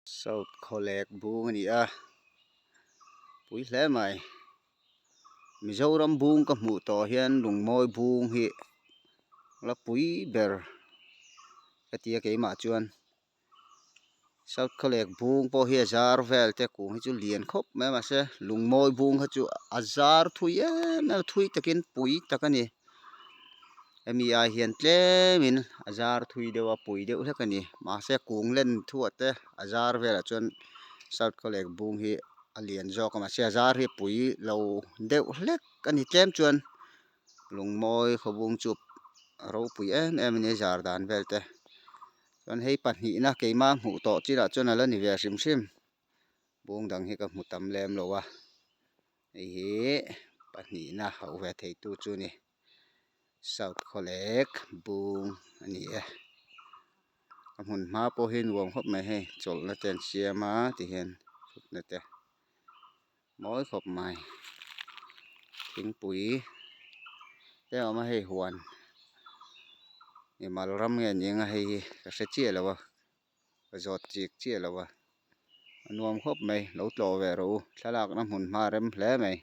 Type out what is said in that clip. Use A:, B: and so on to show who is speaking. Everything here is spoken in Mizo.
A: South Khawlek bung a ni a, pui hle mai. Mizoram bung ka hmuh tawh hian lungmawi bung hi la pui ber ka ti a keimah chuan. South Khawlek bung pawh hi a zar vel te kung hi chu lian khawp mai a mahse lungmawi bung kha chu a zar thui em em a thui takin pui tak a ni. Hemi ai hian tlemin a zar thui deuh a pui deuh hlek a ni mahse kung len thuah te a zar velah chuan south khawlek bung hi a lian zawk a mahse a zar hi a pui lo deuh hlek a ni tlem chuan lungmawi khawbung chu a ropui em em a ni a zar dan vel te chuan hei pahnihna keimah hmuh tawh chinah chuan a la ni ve hrim hrim bung dang hi ka hmu tam lem lo a. Hei hi pahnihna hauh ve thei tu chu ni south khawlek bung a ni e a hmun hma pawh hi nuam khawp mai hei chawlhna te an siam a tihian thutna te mawi khawp mai thingpui te a awm a hei huan mimal ram nge ni ang a hei hi ka hre chiah lo a. Ka zawt chik chiah lo a, a nuam khawp mai, lo tlawh ve rawh u, thlalakna hmun hma rem hle mai.